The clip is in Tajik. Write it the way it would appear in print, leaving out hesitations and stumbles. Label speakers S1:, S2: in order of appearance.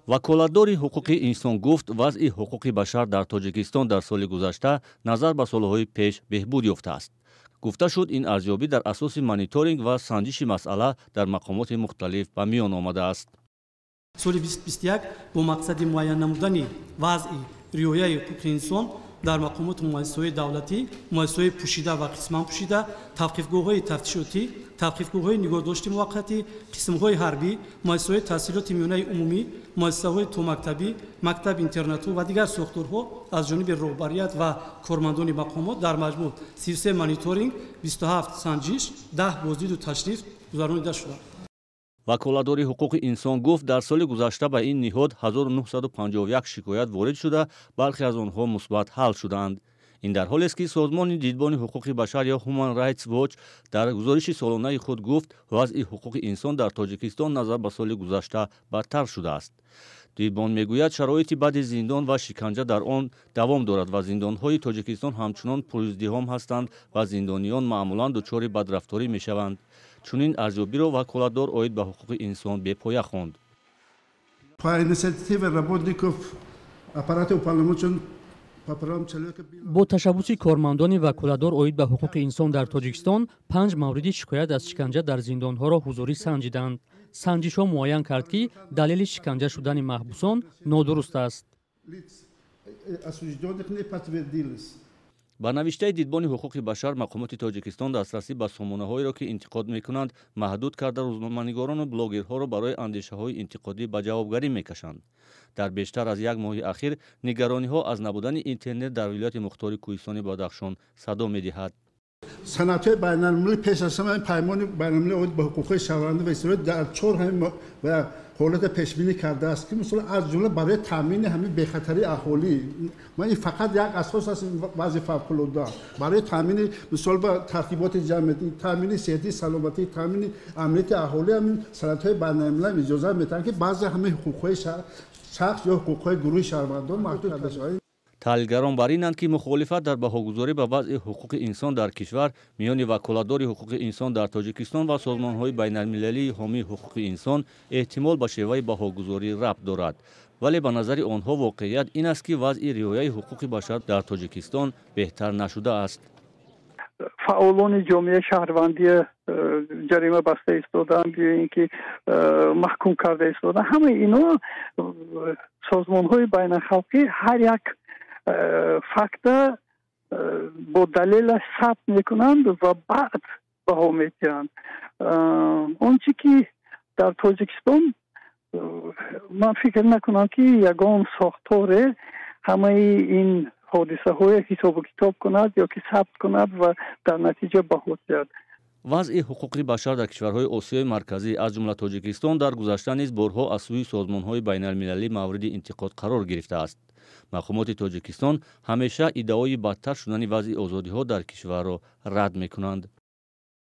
S1: Ваколатдори ҳуқуқи инсон гуфт, вазъи ҳуқуқи башар дар Тоҷикистон дар соли гузашта назар ба солҳои пеш беҳбуд ёфтааст. Гуфта шуд, ин арзёбӣ дар асоси мониторинг ва санҷиши масъала дар мақомоти мухталиф ба миён омадааст.
S2: Соли 2021 бо мақсади муайян намудани вазъи риояи ҳуқуқи инсон дар мақомоти муассисаҳои давлатӣ, муассисаҳои пӯшида ва қисман пӯшида, тавқифгоҳҳои тафтишотӣ, тавқифгоҳҳои нигоҳдошти муваққатӣ, қисмҳои ҳарбӣ, муассисаҳои таҳсилоти миёнаи умумӣ, муассисаҳои томактабӣ, мактаб интернату ва дигар сохторҳо аз ҷониби роҳбарият ва кормандони мақомот дар маҷмӯъ 33 мониторинг, 27 санҷиш, 10 боздиду ташриф гузаронида шуданд.
S1: Ваколатдори ҳуқуқи инсон гуфт, дар соли гузашта ба ин ниҳод 1951 шикоят ворид шуда, бархе аз онҳо мусбат ҳал шудаанд. Ин дар ҳолест, ки созмони Дидбони ҳуқуқи башар ё Human Rights Watch дар гузориши солонаи худ гуфт, вазъи ҳуқуқи инсон дар Тоҷикистон назар ба соли гузашта бадтар шудааст. Дидбон мегӯяд, шароити бади зиндон ва шиканҷа дар он давом дорад ва зиндонҳои Тоҷикистон ҳамчунон пуриздиҳом ҳастанд ва зиндониён маъмулан дучори бадрафторӣ мешаванд. Чунин арзёбиро ваколатдор оид ба ҳуқуқи инсон бепоя хонд.
S3: По инициативе работников аппарата уполномоченного по правам человека
S4: Бо ташаббуси кормандони ваколатдор оид ба ҳуқуқи инсон дар Тоҷикистон панҷ мавриди шикоят аз шиканҷа дар зиндонҳоро ҳузурӣ санҷиданд. Санҷишҳо муайян кард, ки далели шиканҷа шудани маҳбусон нодуруст аст.
S3: Лиц осужденных не подтвердились.
S1: Ба навиштаи Дидбони ҳуқуқи башар, мақомоти Тоҷикистон дастрасӣ ба сомонаҳоеро, ки интиқод мекунанд, маҳдуд карда, рӯзноманигорону блогерҳоро барои андешаҳои интиқодӣ ба ҷавобгарӣ мекашанд. Дар бештар аз як моҳи ахир нигарониҳо аз набудани интернет дар вилояти мухтори кӯҳистони Бадахшон садо медиҳад.
S3: Санадҳои байналмилалӣ, пеш аз ҳама Паймони байналмилалӣ оид ба ҳуқуқҳои шаҳрвандӣ ва иҷтимоӣ, дар чор ҳамин ва ҳолата пешбинӣ кардааст, ки мисол, аз ҷумла барои таъмини ҳамин бехатарии аҳолӣ. Ма ин фақат як асос аст, вазъи фавқулода барои таъмини, мисол, ба тартиботи ҷамъиятӣ, таъмини сиҳатии саломатӣ, таъмини амнияти аҳолӣ. Ҳамин санадҳои байналмилалӣ иҷозат медиҳанд, ки баъзе ҳамин ҳуқуқҳои шахс ё ҳуқуқҳои гурӯҳи шаҳрвандон маҳдуд карда шавад.
S1: Таҳлилгарон бар инанд, ки мухолифат дар баҳогузорӣ ба вазъи ҳуқуқи инсон дар кишвар миёни ваколатдори ҳуқуқи инсон дар Тоҷикистон ва созмонҳои байналмилалии ҳомии ҳуқуқи инсон эҳтимол ба шеваи баҳогузорӣ рабт дорад, вале ба назари онҳо воқеият ин аст, ки вазъи риояи ҳуқуқи башар дар Тоҷикистон беҳтар нашудааст.
S5: Фаъолони ҷомеаи шаҳрвандия ҷарима баста истодаанд ё ин ки маҳкум карда истодаанд. Ҳамаи ино созмонҳои байналхалқӣ ҳар як факта бо далелаш сабт мекунанд ва баъд баҳо медиҳанд. Он чӣ ки дар Тоҷикистон, ман фикр накунам, ки ягон сохторе ҳамаи ин ҳодисаҳое ҳисобу китоб кунад ё ки сабт кунад ва дар натиҷа баҳо диҳад.
S1: Вазъи ҳуқуқи башар дар кишварҳои Осиёи Марказӣ, аз ҷумла Тоҷикистон, дар гузашта низ борҳо аз сӯи созмонҳои байналмилалӣ мавриди интиқод қарор гирифтааст. Мақомоти Тоҷикистон ҳамеша иддаои бадтар шудани вазъи озодиҳо дар кишварро рад мекунанд.